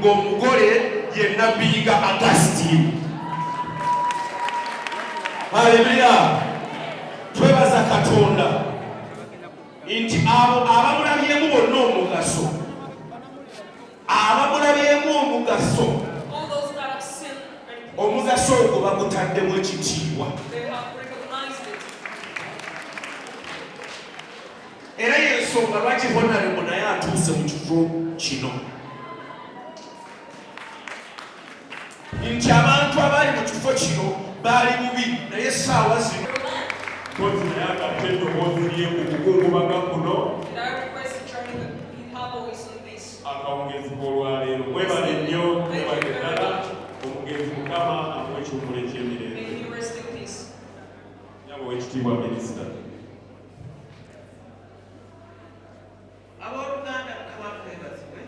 Ng'omugole ye Nabbi Yiga Augustine. Haleluya! Twebaza Katonda nti abo abamulabyemu bonna omugaso, abamulabyemu omugaso, omugaso ogwo bagutaddemu ekitiibwa. Era yensonga lwaki Honarebo naye atuuse mu kifo kino, nti abantu abaali mu kifo kino baali bubi, naye essaawa zino. Kozi naye agatta eddoboozi lye ku kukungubaga kuno akawungezi k'olwaleero. Mwebale nnyo, mwebale ddala. Omugenzi Mukama amuwe ekiwummulo eky'emirembe. Nyabo owekitiibwa minisita. Abooluganda, Mukama akwebazibwe.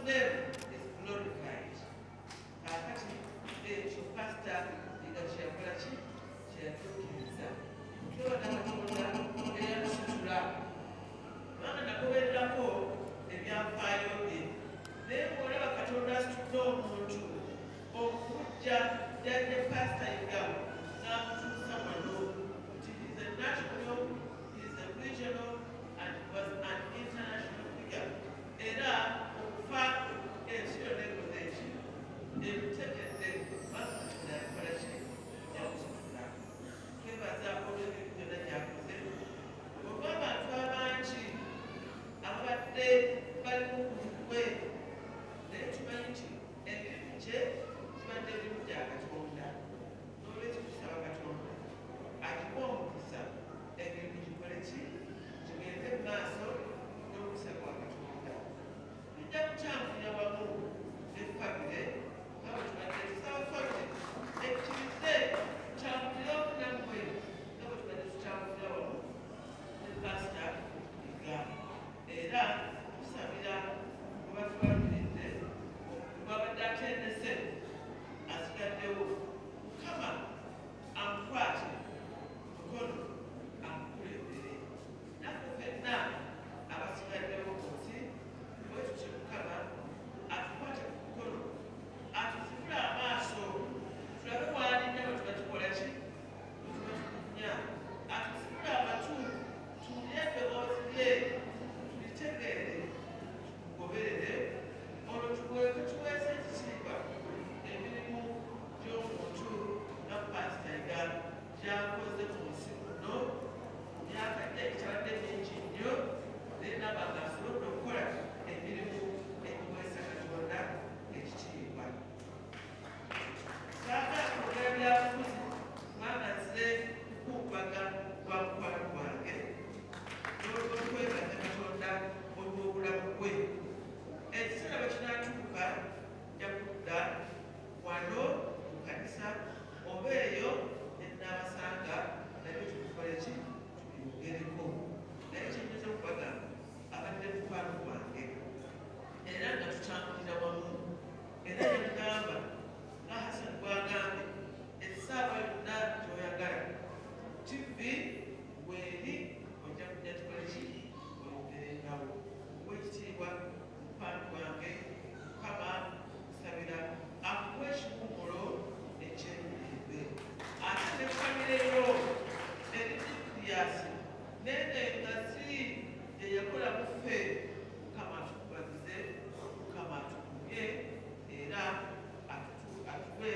Name is glorified. Kaakati ekyo Pasita Yiga kye yakola ki? Kye yatuukiriza. Twebaza Katonda eyatusitula. Kubanga nagobererako ebyafaayo bye. Naye bw'olaba Katonda asitudde omuntu okujja jjajja Pasita Yiga n'amutuusa wano nti he is a national, he is a regional and was an international figure. Era okufa ensi yonna ekoze eki? Emutegedde kubanga Katonda yakola ki? Yamusitula. Twebaza olw'ebintu byonna gy'akoze. Olw'abantu abangi ababadde bali mu gwe, naye tumanyi nti emirimu gye gibadde mirimu gya Katonda. N'olwekyo tusaba Katonda agiwe omukisa, emirimu gikole ki? Gigende mu maaso n'omukisa gwa Katonda. Tujja kutambulira wamu ne famire nga bwe tubadde tusaba famire ekkirize tutambulire wamu nammwe nga bwe tubadde tutambulira wamu ne Pasita Yiga. Era tusabira bwe batubaluliridde gwabadde atendese asigaddewo, Mukama amukwate mukono amukulembere. Naffe ffenna abasigaddewo ku nsi bwe tutyo, Mukama atukwate ku mukono, atuzibule amaaso tulabe walinnya bwe tuba tukola ki, bwe tuba tukunya, atuzibule amatu tuwulire eddoboozi lye, tulitegeere, tumugoberere, olwo tuweeke tuweese ekitiibwa emirimu gy'omuntu nga Pasita Yiga gy'akoze mu nsi muno mu myaka egitabadde mingi nnyo, naye naba nga asobodde okukola emirimu egiweesa Katonda ekitiibwa. Saagala kwogera byabufuzi kubanga nze kukumbaga gwa mukwano gwange n'olwokwebaza Katonda olw'obulamu bwe. Ekiseera bwe kinaatuuka nja kudda wano mu kanisa oba eyo ne nnaabasanga nabyo tukikole ki, tubyogereko. Naye kyenyinza okubagamba, abadde mukwano gwange era nga tutambulira wamu, era nemugamba nga Hassan bwagambye, essaawa yonna gy'oyagala TV weeri, ojja kujja tukole ki, oyogerengawo. Owekitiibwa mukwano gwange, Mukama kusabira akuwa ekiwummulo ekyemirembe, ate ne famire yo eri nucleus nene engazi gye yakola muffe. Mukama atukubagize, Mukama atukumye era atuwe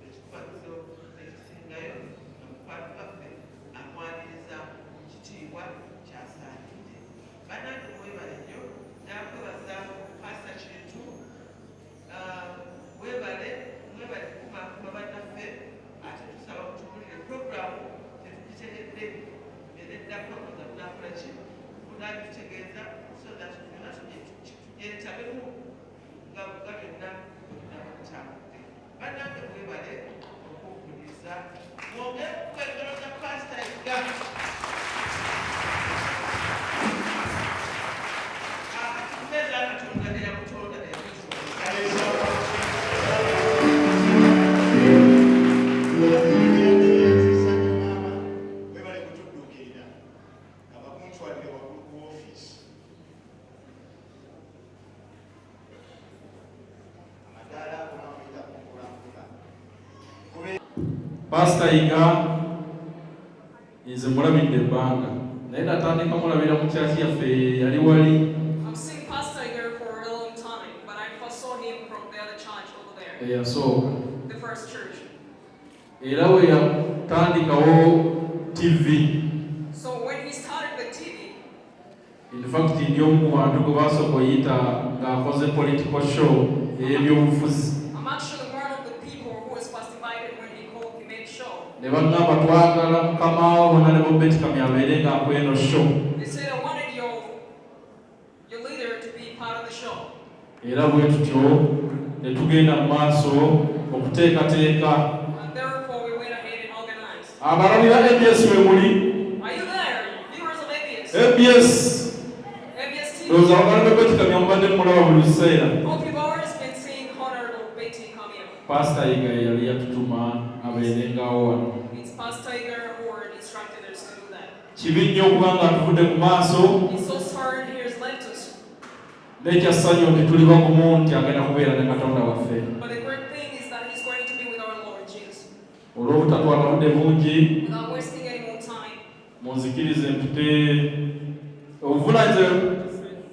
ekikubagizo ekisingayo nga mukwano gwaffe amwaniriza mu kitiibwa kyasaanidde. Bannange, mwebale nnyo. Nakwebaza Pasita Kintu, webale, mwebale kukumaakuma bannaffe. Ate tusaba mutubuulire puroguramu tetugitegedde era eddako nga tunakola ki, munabitutegeeza so that byonna tugyetabemu nga nga byonna bwe bitambudde. Bannange, mwebale okumpuliriza. Mwongere kukuba engalo za Pasita Yiga. Akatukubeeza Katonda eyamutonda eyamutusoboza. Webale kutudduukirira nga bakuntwalire waggulu ku woofiisi. Amadaala ago namuyita kumpulampola. Pasita Yiga nze mulabidde ebbanga, naye natandika mulabira mu kyaki yaffe yali wali. I've seen Pastor Yiga for a long time, but I first saw him from the other church over there, eyasooka. The first church. Era bwe yatandikawo TV, So when he started the TV, in fact ndi omu ku bantu gwe basooka oyita ng'akoze political show ey'ebyobufuzi. I'm actually one of the people who was first invited when he called, he made show. Ne baŋŋamba, twagala mukama wo bonna ne Bobet Kamya abeere ng'akweno show. They said, "I wanted your leader to be part of the show." Era bwe tutyo ne tugenda mu maaso okuteekateeka. And therefore we went ahead and organized. Abalabira ABS we muli? Are you there, viewers of ABS? ABS. ABS TV? Ndowooza abagala Bobet Kamya mubadde mumulaba buli kiseera. Hope Pasita Yiga ye yali yatutuma abeerengawo wano. It's Pastor Iger who had instructed us to do that. Kibi nnyo okubanga atuvudde ku maaso. It's so sorry he has left us. N'ekyassanyu nti tuli bagumu nti agenda kubeera ne Katonda waffe. But the great thing is that he's going to be with our Lord Jesus. Olw'obutatwala budde bungi, Without wasting any more time, munzikirize mpite obuvunaanyizibwa.